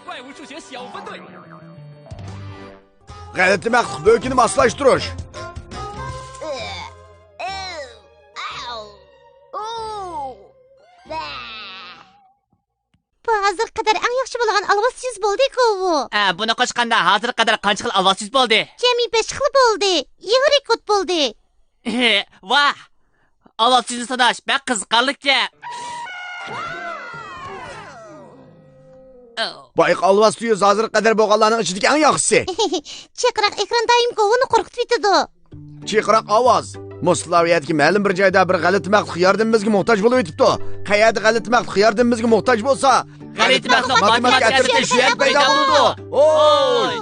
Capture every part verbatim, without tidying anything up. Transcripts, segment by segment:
怪物数学小分队。 غەلىتە مەخلۇق بۆكىنى ماسلاشتۇرۇش. بۇ ھازىرغا قەدەر ئەڭ ياخشى بولغان ئالۋاستى يۈز بولدى، كوۋۇ. ئە، بۇنى قوشقاندا ھازىرغا قەدەر قانچە خىل ئالۋاستى يۈز بولدى؟ جەمئىي بەش خىل بولدى. يېڭى رېكورت بولدى. ۋاھ! ئالۋاستى يۈزنى ساناش بەك قىزىقارلىقكەن. بايىقى ئالۋاستى يۈز ھازىرغا قەدەر بولغانلارنىڭ ئىچىدىكى ئەڭ ياخشىسى. چىرقىراق ئېكران دائىم كوۋۇنى قورقۇتۇۋېتىدۇ. چىرقىراق ئاۋاز. مۇشۇ لاۋىيەدىكى مەلۇم بىر جايدا بىر غەلىتە مەخلۇق ياردىمىمىزگە موھتاج بولۇۋېتىپتۇ. قەيەردە غەلىتە مەخلۇق ياردىمىمىزگە موھتاج بولسا، غەلىتە مەخلۇق ماتېماتىكا ئەترىتى شۇ يەردە پەيدا بولىدۇ. ھوي!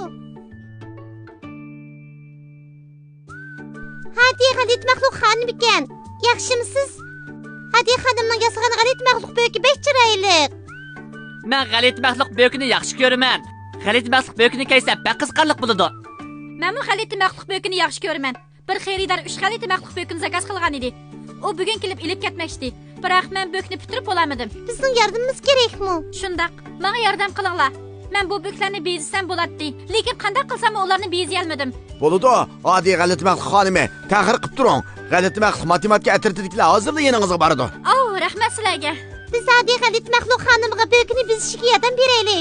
ھادى غەلىتە مەخلۇق خانىمىكەن. ياخشىمۇسىز؟ ھادى خانىمنىڭ ياسىغان غەلىتە مەخلۇق بۆكى بەك چىرايلىق. مەن غەلىتە مەخلۇق بۆكىنى ياخشى كۆرىمەن. غەلىتە مەخلۇق بۆكىنى كىيسە بەك قىزىقارلىق بولىدۇ. مەنمۇ غەلىتە مەخلۇق بۆكىنى ياخشى كۆرىمەن. بىر خېرىدار ئۈچ غەلىتە مەخلۇق بۆكىنى زاكاز قىلغان ئىدى. ئۇ بۈگۈن كېلىپ ئېلىپ كەتمەكچى ئىدى. بىراق مەن بۆكنى پۈتتۈرۈپ بولالمىدىم. بىزنىڭ ياردىمىمىز كېرەكمۇ؟ شۇنداق. ماڭا ياردەم قىلىڭلار. مەن بۇ بۆكلەرنى بېزىسەم بولاتتى. لېكىن قانداق قىلساممۇ ئۇلارنى بېزىيەلمىدىم. بولىدۇ. ئادىي غەلىتە مەخلۇق خانىمى، تەخىر قىپ تۇرۇڭ. غەلىتە مەخلۇق ماتېماتىكا ئەترىتىدىكىلەر ھازىرلا يېنىڭىزغا بارىدۇ. ئاۋۇ، رەھمەت سىلەرگە. بىز ئادىي غەلىتە مەخلۇق خانىمغا بۆكنى بېزىشىگە ياردەم بېرەيلى.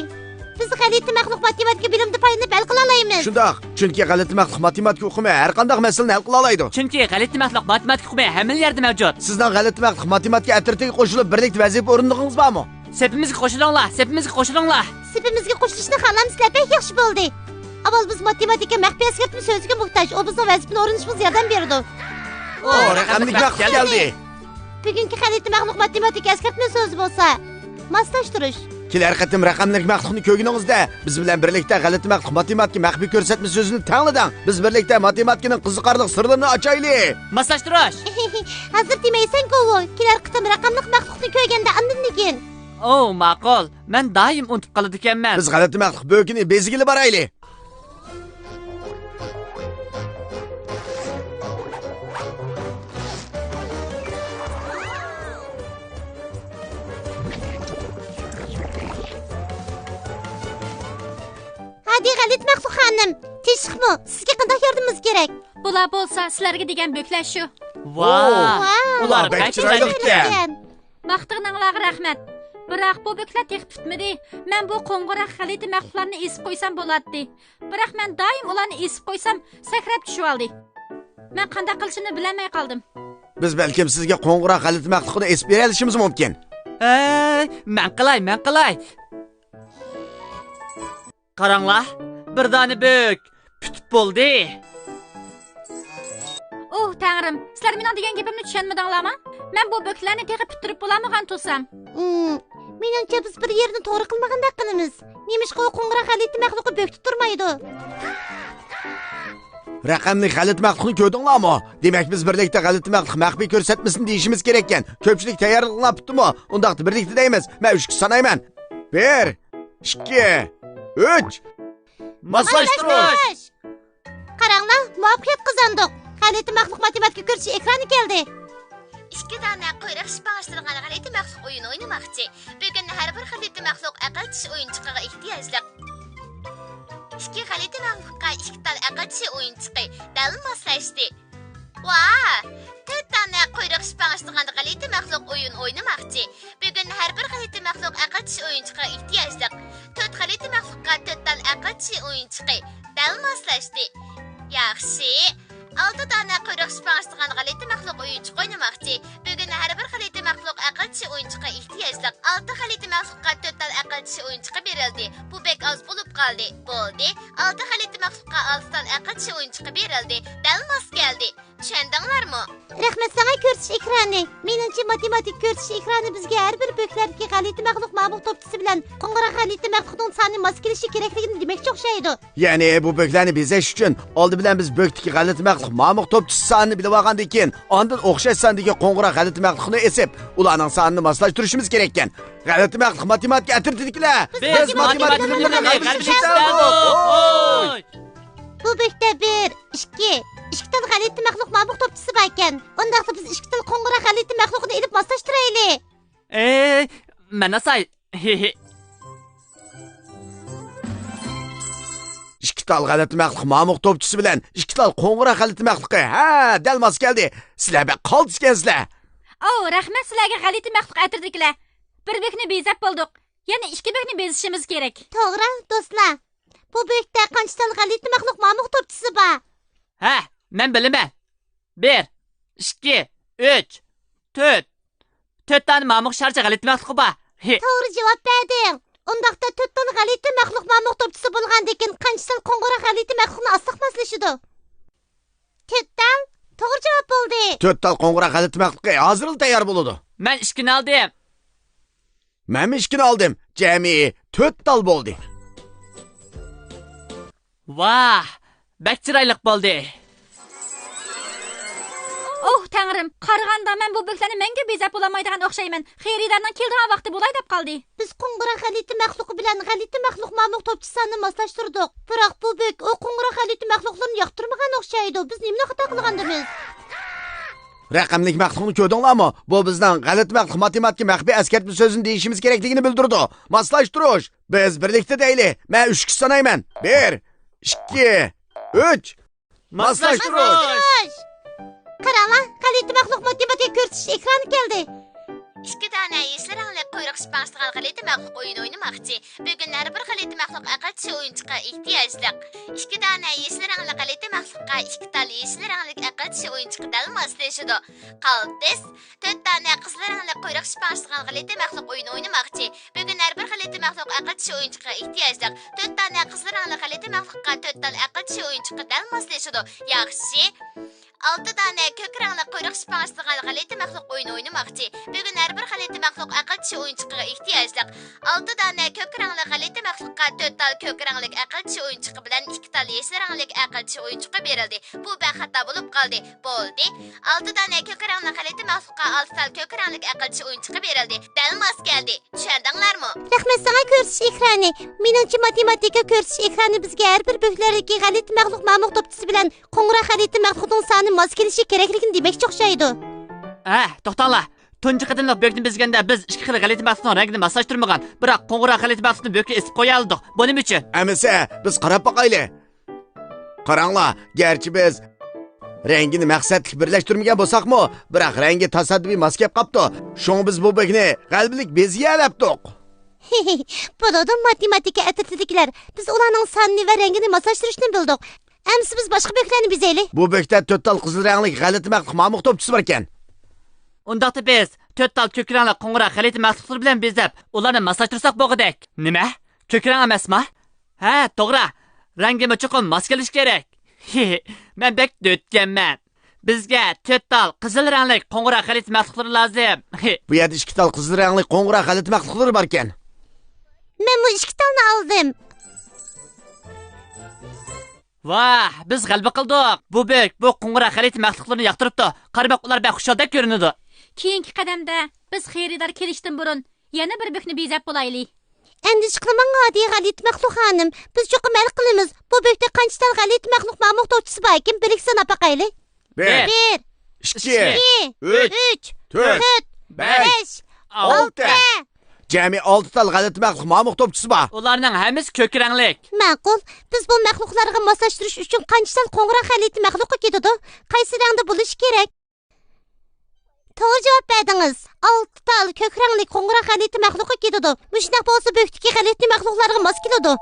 بىز غەلىتە مەخلۇق ماتېماتىكا بىلىمىدىن پايدىلىنىپ ھەل قىلالايمىز. شۇنداق. چۈنكى غەلىتە مەخلۇق ماتېماتىكا ئۇقۇمى ھەر قانداق مەسىلىنى ھەل قىلالايدۇ. چۈنكى غەلىتە مەخلۇق ماتېماتىكا ئۇقۇمى ھەممىلا يەردە مەۋجۇت. سىزنىڭ غەلىتە مەخلۇق ماتېماتىكا ئەترىتىگە قوشۇلۇپ بىرلىكتە ۋەزىپە ئورۇندىغىنىڭىز بارمۇ؟ سېپىمىزگە قوشۇلۇڭلار، سېپىمىزگە قوشۇلۇڭلار. سېپىمىزگە قوشۇلۇشنى خالامسىلەر؟ بەك ياخشى بولدى. ئاۋۋال بىز ماتېماتىكا مەخپىي ئەسكەرتمە سۆزىگە موھتاج. ئۇ بىزنىڭ ۋەزىپىنى ئورۇندىشىمىزغا ياردەم بېرىدۇ. ئو، رەقەملىك مەخلۇق كەلدى. بۈگۈنكى غەلىتە مەخلۇق ماتېماتىكا ئەسكەرتمە سۆزى بولسا، ماسلاشتۇرۇش. كېلەر قېتىم رەقەملىك مەخلۇقنى كۆرگىنىڭىزدە، بىز بىلەن بىرلىكتە غەلىتە مەخلۇق ماتېماتىكا مەخپىي كۆرسەتمە سۆزىنى تەڭلىدىڭ. بىز بىرلىكتە ماتېماتىكىنىڭ قىزىقارلىق سىرلىرىنى ئاچايلى. ماسلاشتۇرۇش. ھازىر دېمەيسەن، كوۋۇ. كېلەر قېتىم رەقەملىك مەخلۇقنى كۆرگەندە ئاندىن دېگىن. ئو، ماقۇل. مەن دائىم ئۇنتۇپ قالىدىكەنمەن. بىز غەلىتە مەخلۇق بۆكىنى بېزىگىلى بارايلى. ھادى غەلىتە مەخلۇق خانىم، تىنچلىقمۇ؟ سىزگە قانداق ياردىمىمىز كېرەك؟ بۇلار بولسا سىلەرگە دېگەن بۆكلەر شۇ. ۋاھ! ۋاھ! ئۇلار بەك چىرايلىقكەن. ماختىغىنىڭلارغا رەھمەت. بىراق بۇ بۆكلەر تېخى پۈتمىدى. مەن بۇ قوڭغۇراق غەلىتە مەخلۇقلارنى ئېسىپ قويسام بولاتتى. بىراق مەن دائىم ئۇلارنى ئېسىپ قويسام، سەكرەپ چۈشۈۋالدى. مەن قانداق قىلىشىمنى بىلەلمەي قالدىم. بىز بەلكىم سىزگە قوڭغۇراق غەلىتە مەخلۇقىنى ئېسىپ بېرەلىشىمىز مۇمكىن. ھەي، مەن قىلاي، مەن قىلاي. قاراڭلار، بىر دانە بۆك پۈتۈپ بولدى. ئوھ، تەڭرىم، سىلەر مېنىڭ دېگەن گېپىمنى چۈشەنمىدىڭلارمۇ؟ مەن بۇ بۆكلەرنى تېخى پۈتتۈرۈپ بولالمىغان تۇرسام. ھىم، مېنىڭچە بىز بىر يەرنى توغرا قىلمىغاندەك قىلىمىز. نېمىشقا ئۇ قوڭغۇراق غەلىتە مەخلۇقى بۆكتە تۇرمايدۇ؟ رەقەملىك غەلىتە مەخلۇقنى كۆردۈڭلارمۇ؟ دېمەك، بىز بىرلىكتە غەلىتە مەخلۇق مەخپىي كۆرسەتمىسىنى دېيىشىمىز كېرەككەن. كۆپچىلىك تەييارلىقىڭلار پۈتتىمۇ؟ ئۇنداقتا بىرلىكتە دەيمىز. مەن ئۈچكە سانايمەن. بىر، ئىككى، ئۈچ. ماسلاشتۇرۇش! قاراڭلار، مۇۋەپپەقىيەت قازاندۇق. غەلىتە مەخلۇق ماتېماتىكا كۆرسىتىش ئېكرانى كەلدى. ئىككى دانە قۇيرۇق شىپاڭ ئىشلىتىلغان غەلىتە مەخلۇق ئويۇن ئوينىماقچى. بۈگۈن ھەر بىر غەلىتە مەخلۇق ئەقىل چىشى ئويۇنچۇقىغا ئېھتىياجلىق. ئىككى غەلىتە مەخلۇققا ئىككى تال ئەقىل چىشى ئويۇنچۇقى، دەل ماسلاشتى. ۋاھ! تۆت دانە قۇيرۇق شىپاڭ ئىشلىتىلغان غەلىتە مەخلۇق ئويۇن ئوينىماقچى. بۈگۈن ھەر بىر غەلىتە مەخلۇق ئەقىل چىشى ئويۇنچۇقىغا ئېھتىياجلىق. تۆت غەلىتە مەخلۇققا تۆت تال ئەقىل چىشى ئويۇنچۇقى، دەل ماسلاشتى. ياخشى. ئالتە دانە قۇيرۇق شىپاڭ ئىشلىتىلغان غەلىتە مەخلۇق ئويۇنچۇق ئوينىماقچى. بۈگۈن ھەر بىر غەلىتە مەخلۇق ئەقىل چىشى ئويۇنچۇقىغا ئېھتىياجلىق. ئالتە غەلىتە مەخلۇققا تۆت تال ئەقىل چىشى ئويۇنچۇقى بېرىلدى. بۇ بەك ئاز بولۇپ قالدى. بولدى. ئالتە غەلىتە مەخلۇققا ئالتە تال ئەقىل چىشى ئويۇنچۇقى بېرىلدى. دەل ماس كەلدى. چۈشەندىڭلارمۇ؟ رەھمەت ساڭا، كۆرسىتىش ئېكرانى. مېنىڭچە، ماتېماتىكا كۆرسىتىش ئېكرانى بىزگە ھەر بىر بۆكلەردىكى غەلىتە مەخلۇق مامۇق توپچىسى بىلەن قوڭغۇراق غەلىتە مەخلۇقنىڭ سانى ماس كېلىشى كېرەكلىكىنى دېمەكچى ئوخشايدۇ. يەنى بۇ بۆكلەرنى بېزەش ئۈچۈن ئالدى بىلەن بىز بۆكتىكى غەلىتە مەخلۇق مامۇق توپچىسى سانىنى بىلىۋالغاندىن كېيىن، ئاندىن ئوخشاش ساندىكى قوڭغۇراق غەلىتە مەخلۇقنى ئېسىپ، ئۇلارنىڭ سانىنى ماسلاشتۇرۇشىمىز كېرەككەن. غەلىتە مەخلۇق ماتېماتىكا ئەترىتىدىكىلەر! بىز ماتېماتىكا بىلىملىرىنى غەلىبە ئىشلىتىپ كەلدۇق! ھوي! بۇ بۆكتە بىر، ئىككى، ئىككى تال غەلىتە مەخلۇق مامۇق توپچىسى باركەن. ئۇنداقتا بىز ئىككى تال قوڭغۇراق غەلىتە مەخلۇقىنى ئېلىپ ماسلاشتۇرايلى. ئېي، مەن ئاساي. ئىككى تال غەلىتە مەخلۇق مامۇق توپچىسى بىلەن ئىككى تال قوڭغۇراق غەلىتە مەخلۇقى. ھە، دەل ماس كەلدى. سىلەر بەك قالتىس ئىكەنسىلەر. ئاۋۇ، رەھمەت سىلەرگە، غەلىتە مەخلۇق ئەترىتىدىكىلەر. بىر بۆكنى بېزەپ بولدۇق. يەنە ئىككى بۆكنى بېزىشىمىز كېرەك. توغرا، دوستلار. بۇ بۆكتە قانچە تال غەلىتە مەخلۇق مامۇق توپچىسى بار؟ ھە، مەن بىلىمەن. بىر، ئىككى، ئۈچ، تۆت. تۆت دانە مامۇق شارچە غەلىتە مەخلۇقى بار. ھى. توغرا جاۋاب بەردىڭ. ئۇنداقتا تۆت دانە غەلىتە مەخلۇق مامۇق توپچىسى بولغاندىكىن قانچە تال قوڭغۇراق غەلىتە مەخلۇقنى ئالساق ماسلىشىدۇ؟ تۆت تال. توغرا جاۋاب بولدى. تۆت تال قوڭغۇراق غەلىتە مەخلۇقى ھازىرلا تەييار بولىدۇ. مەن ئىككىنى ئالدىم. مەنمۇ ئىككىنى ئالدىم. جەمئىي تۆت تال بولدى. ۋاھ، بەك چىرايلىق بولدى. ئوھ، تەڭرىم، قارىغاندا مەن بۇ بۆكلەرنى مەڭگۈ بېزەپ بولالمايدىغان ئوخشايمەن. خېرىدارنىڭ كېلىدىغان ۋاقتى بولاي دەپ قالدى. بىز قوڭغۇراق غەلىتە مەخلۇقى بىلەن غەلىتە مەخلۇق مامۇق توپچىسى سانىنى ماسلاشتۇردۇق. بىراق بۇ بۆك ئۇ قوڭغۇراق غەلىتە مەخلۇقلىرىنى ياقتۇرمىغان ئوخشايدۇ. بىز نېمىنى خاتا قىلغاندىمىز؟ رەقەملىك مەخلۇقنى كۆردۈڭلارمۇ؟ بۇ بىزنىڭ غەلىتە مەخلۇق ماتېماتىكا مەخپىي ئەسكەرتمە سۆزىنى دېيىشىمىز كېرەكلىكىنى بىلدۈرىدۇ. ماسلاشتۇرۇش. بىز بىرلىكتە دەيلى. مەن ئۈچكىچە سانايمەن. بىر، ئىككى، ئۈچ. ماسلاشتۇرۇش. ماسلاشتۇرۇش. قاراڭلار، غەلىتە مەخلۇق ماتېماتىكا كۆرسىتىش ئېكرانى كەلدى. ئىككى دانە يېشىل رەڭلىك قۇيرۇق شىپاڭ ئىشلىغان غەلىتە مەخلۇق ئويۇن ئوينىماقچى. بۈگۈن ھەر بىر غەلىتە مەخلۇق ئەقىل چىشى ئويۇنچۇقىغا ئېھتىياجلىق. ئىككى دانە يېشىل رەڭلىك غەلىتە مەخلۇققا ئىككى تال يېشىل رەڭلىك ئەقىل چىشى ئويۇنچۇقى دەل ماسلىشىدۇ. قالتىس، تۆت دانە قىزىل رەڭلىك قۇيرۇق شىپاڭ ئىشلىغان غەلىتە مەخلۇق ئويۇن ئوينىماقچى. بۈگۈن ھەر بىر غەلىتە مەخلۇق ئەقىل چىشى ئويۇنچۇقىغا ئېھتىياجلىق. تۆت دانە قىزىل رەڭلىك غەلىتە مەخلۇققا تۆت تال ئەقىل چىشى ئويۇنچۇقى دەل ماسلىشىدۇ. ياخشى. ئالتە دانە كۆك رەڭلىك قۇيرۇق شىپاڭ ئىشلىغان غەلىتە مەخلۇق ئويۇن ئوينىماقچى. بۈگۈن ھەر بىر غەلىتە مەخلۇق ئەقىل چىشى ئويۇنچۇقىغا ئېھتىياجلىق. ئالتە دانە كۆك رەڭلىك غەلىتە مەخلۇققا تۆت تال كۆك رەڭلىك ئەقىل چىشى ئويۇنچۇقى بىلەن ئىككى تال يېشىل رەڭلىك ئەقىل چىشى ئويۇنچۇقى بېرىلدى. بۇ بەك خاتا بولۇپ قالدى. بولدى. ئالتە دانە كۆك رەڭلىك غەلىتە مەخلۇققا ئالتە تال كۆك رەڭلىك ئەقىل چىشى ئويۇنچۇقى بېرىلدى. دەل ماس كەلدى. چۈشەندىڭلارمۇ؟ رەھمەت ساڭا، كۆرسىتىش ئېكرانى. مېنىڭچە، ماتېماتىكا كۆرسىتىش ئېكرانى بىزگە ھەر بىر بۆكلەردىكى غەلىتە مەخلۇق مامۇق توپچىسى بىلەن قوڭغۇراق غەلىتە مەخلۇقنىڭ سانى ماس كېلىشى كېرەكلىكىنى دېمەكچى ئوخشايدۇ. ھە، توختاڭلار. تۇنجى قېتىملىق بۆكنى بېزىگەندە بىز ئىككى خىل غەلىتە مەخلۇقنىڭ رەڭگىنى ماسلاشتۇرمىغان، بىراق قوڭغۇراق غەلىتە مەخلۇقنى بۆككە ئېسىپ قويالىدۇق. بۇ نېمە ئۈچۈن؟ ئەمىسە، بىز قاراپ باقايلى. قاراڭلار، گەرچە بىز رەڭگىنى مەقسەتلىك بىرلەشتۈرمىگەن بولساقمۇ، بىراق رەڭگى تاسادىپىي ماس كەپ قاپتۇ. شۇڭا بىز بۇ بۆكنى غەلىبىلىك بېزىيەلەپتۇق. بولىدۇ، ماتېماتىكا ئەترىتىدىكىلەر. بىز ئۇلارنىڭ سانىنى ۋە رەڭگىنى ماسلاشتۇرۇشنى بىلدۇق. ئەمىسە بىز باشقا بۆكلەرنى بېزەيلى. بۇ بۆكتە تۆت تال قىزىل رەڭلىك غەلىتە مەخلۇق مامۇق توپچىسى باركەن. ئۇنداقتا بىز تۆت تال كۆك رەڭلىك قوڭغۇراق غەلىتە مەخلۇقلىرى بىلەن بېزەپ، ئۇلارنى ماسلاشتۇرساق بولغۇدەك. نېمە؟ كۆك رەڭ ئەمەسما؟ ھە، توغرا. رەڭگىمۇ چوقۇم ماس كېلىشى كېرەك. مەن بەك دۆتكەنمەن. بىزگە تۆت تال قىزىل رەڭلىك قوڭغۇراق غەلىتە مەخلۇقلىرى لازىم. بۇ يەردە ئىككى تال قىزىل رەڭلىك قوڭغۇراق غەلىتە مەخلۇقلىرى باركەن. مەنمۇ ئىككى تالنى ئالدىم. ۋاھ، بىز غەلىبە قىلدۇق. بۇ بۆك بۇ قوڭغۇراق غەلىتە مەخلۇقلىرىنى ياقتۇرۇپتۇ. قارىماق، ئۇلار بەك خۇشالدەك كۆرۈنىدۇ. كېيىنكى قەدەمدە بىز خېرىدار كېلىشتىن بۇرۇن يەنە بىر بۆكنى بېزەپ بولايلى. ئەندىشە قىلماڭ، ئادىي غەلىتە مەخلۇق خانىم. بىز چوقۇم ھەل قىلىمىز. بۇ بۆكتە قانچە تال غەلىتە مەخلۇق مامۇق توپچىسى باركىن، بىرلىكتە ساناپ باقايلى. بىر، بىر، ئىككى، ئىككى، ئۈچ، ئۈچ، تۆت، تۆت، بەش، بەش، ئالتە. ئالتە. جەمئىي ئالتە تال غەلىتە مەخلۇق مامۇق توپچىسى بار. ئۇلارنىڭ ھەممىسى كۆك رەڭلىك. مەقۇل. بىز بۇ مەخلۇقلارغا ماسلاشتۇرۇش ئۈچۈن قانچە تال قوڭغۇراق غەلىتە مەخلۇققا كېتىدۇ؟ قايسى رەڭدە بولۇشى كېرەك؟ توغرا جاۋاب بەردىڭىز. ئالتە تال كۆك رەڭلىك قوڭغۇراق غەلىتە مەخلۇققا كېتىدۇ. مۇشۇنداق بولسا بۆكتىكى غەلىتە مەخلۇقلارغا ماس كېلىدۇ.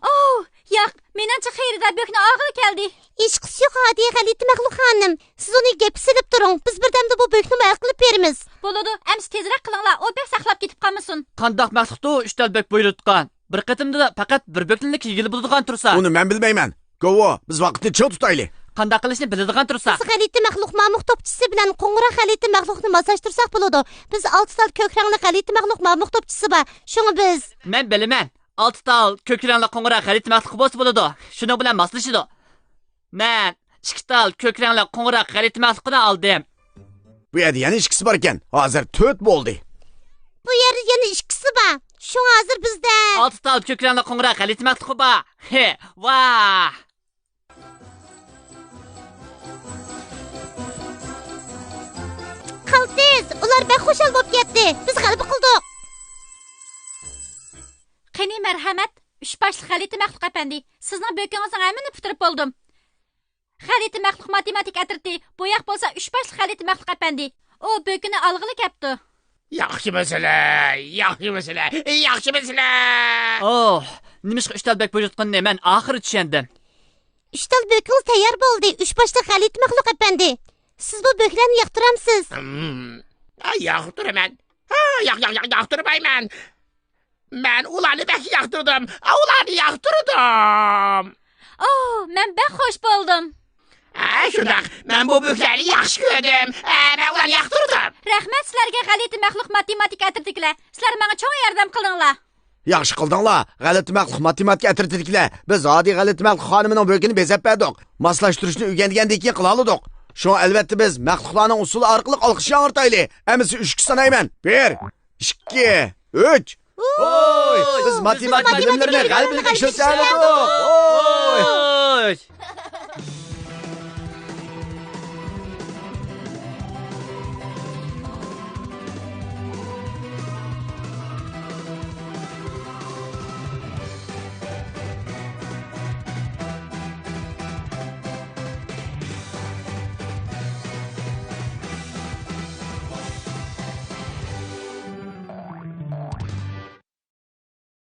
ئوو، ياق، مېنىڭچە خېرىدار بۆكنى ئالغىلى كەلدى. ھېچقىسى يوق، ئادىي غەلىتە مەخلۇق خانىم. سىز ئۇنى گەپكە سېلىپ تۇرۇڭ. بىز بىردەمدە بۇ بۆكنىمۇ ھەل قىلىپ بېرىمىز. بولىدۇ، ئەمىسە تېزرەك قىلىڭلار، ئۇ بەك ساقلاپ كېتىپ قالمىسۇن. قانداق مەخلۇقتۇ ئۈچ تال بۆك بۇيرۇتقان؟ بىر قېتىمدا پەقەت بىر بۆكنىلا يېگىلى بولىدىغان تۇرسا. ئۇنى مەن بىلمەيمەن. گوۋۇ، بىز ۋاقىتنى چىڭ تۇتايلى. قانداق قىلىشنى بىلىدىغان تۇرسا. بىز غەلىتە مەخلۇق مامۇق توپچىسى بىلەن قوڭغۇراق غەلىتە مەخلۇقنى ماسلاشتۇرساق بولىدۇ. بىز ئالتە تال كۆك رەڭلىك غەلىتە مەخلۇق مامۇق توپچىسى بار. شۇڭا بىز. مەن بىلىمەن. ئالتە تال كۆك رەڭلىك قوڭغۇراق غەلىتە مەخلۇقى بولسا بولىدۇ. شۇنىڭ بىلەن ماسلىشىدۇ. مەن ئىككى تال كۆك رەڭلىك قوڭغۇراق غەلىتە مەخلۇقىنى ئالدىم. بۇ يەردە يەنە ئىككىسى باركەن. ھازىر تۆت بولدى. بۇ يەردە يەنە ئىككىسى بار. شۇڭا ھازىر بىزدە. ئالتە تال كۆك رەڭلىك قوڭغۇراق غەلىتە مەخلۇقى بار. ھې، ۋاھ! قالتىس، ئۇلار بەك خۇشال بولۇپ كەتتى. بىز غەلىبە قىلدۇق. قېنى، مەرھەمەت، ئۈچ باشلىق غەلىتە مەخلۇق ئەپەندى، سىزنىڭ بۆكىڭىزنىڭ ھەممىنى پۈتتۈرۈپ بولدۇم. غەلىتە مەخلۇق ماتېماتىكا ئەترىتى، بۇياق بولسا ئۈچ باشلىق غەلىتە مەخلۇق ئەپەندى. ئۇ بۆكىنى ئالغىلى كەپتۇ. ياخشى مەسىلە، ياخشى مەسىلە، ياخشى مەسىلە. ئوھ، نېمىشقا ئۈچ تال بۆك بۇيرۇتقىنىنى مەن ئاخىرى چۈشەندىم. ئۈچ تال بۆكىڭىز تەييار بولدى، ئۈچ باشلىق غەلىتە مەخلۇق ئەپەندى. سىز بۇ بۆكلەرنى ياقتۇرامسىز؟ ھىم، ھە، ياقتۇرىمەن. ھە، ياق-، ياق-، ياق-، ياقتۇرمايمەن. مەن ئۇلارنى بەك ياقتۇردۇم. ئۇلارنى ياقتۇردۇم. ئوھ، مەن بەك خوش بولدۇم. ھە، شۇنداق. مەن بۇ بۆكلەرنى ياخشى كۆردۈم. ھە، مەن ئۇلارنى ياقتۇردۇم. رەھمەت سىلەرگە، غەلىتە مەخلۇق ماتېماتىكا ئەترىتىدىكىلەر. سىلەر ماڭا چوڭ ياردەم قىلدىڭلار. ياخشى قىلدىڭلار، غەلىتە مەخلۇق ماتېماتىكا ئەترىتىدىكىلەر. بىز ئادىي غەلىتە مەخلۇق خانىمىنىڭ بۆكىنى بېزەپ بەردۇق. ماسلاشتۇرۇشنى ئۆگەنگەندىن كېيىن قىلالىدۇق. شۇڭا ئەلۋەتتە بىز مەخلۇقلارنىڭ ئۇسسۇلى ئارقىلىق ئالقىش ياڭرىتايلى. ھەممىسى ئۈچكە سانايمەن. بىر، ئىككى، ئۈچ. ھوي، بىز ماتېماتىكا بىلىملىرىنى غەلىبىلىك ئىشلىتەلىدۇق. ھوي.